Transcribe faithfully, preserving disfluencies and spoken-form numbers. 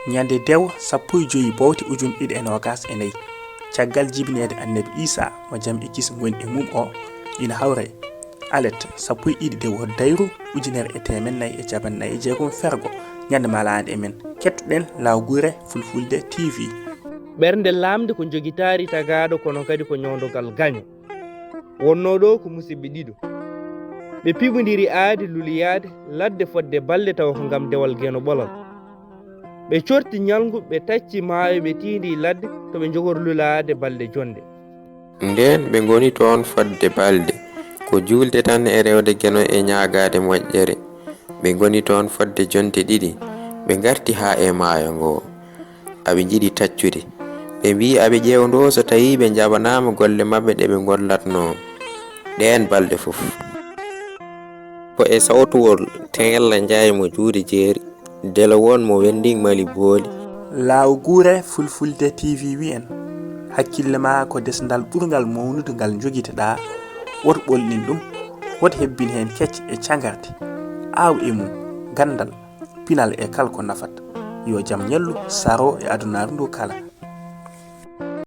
Ñande dewo sappo e joyi bowte ujunɗe ɗiɗi e noogas e nayi, caggal jibineede Annabi Iisaa, mo jam e kisal ngoni e mum o, ina hawra e alet sappo e ɗiɗi dewo dayru ujunere e teemen nayi e cappanɗe nayi e jeegom fergo, ñande malaande e men. Kettoɗen Law Gure Fulfulde T V. Ɓernde laamnde ko njogitaari tagaaɗo, kono kadi ko ñowndogal gaño. Wonnoo ɗoo ko musidɓe ɗiɗo. Ɓe piɓondiri aade luloyaade ladde fodde balɗe, tawa ko ngam dewal Geno Ɓolal. Ɓe corti ñalngu, ɓe tacci maayo, ɓe tiindii ladde to ɓe njogori luloyaade balɗe jonɗe. Ndeen ɓe ngoni toon fodde balɗe, ko juulde tan e rewde Geno e ñaagaade moƴƴere. Ɓe ngoni toon fodde jonte ɗiɗi, ɓe ngarti haa e maayo ngoo. Aɓe njiɗi taccude. Ɓe mbii aɓe ƴeewndoo so tawii ɓe njaɓanaama golle maɓɓe ɗe ɓe ngollatnoo ɗeen balɗe fof. Ko e sawtuwol Teŋella Njaay mo Juude Jeeri, Delo won mo Wending Mali Booli. Law Gure Fulfulde T V wi en, hakkille ma ko desndal ɓurngal mawnude ngal njogitoɗaa, woto ɓolnin ɗum, woto hebbin heen kecce e cagarde, aaw e mum, ganndal, pinal e kala ko nafata. Yo jam ñallu, saro e adunaaru ndu kala.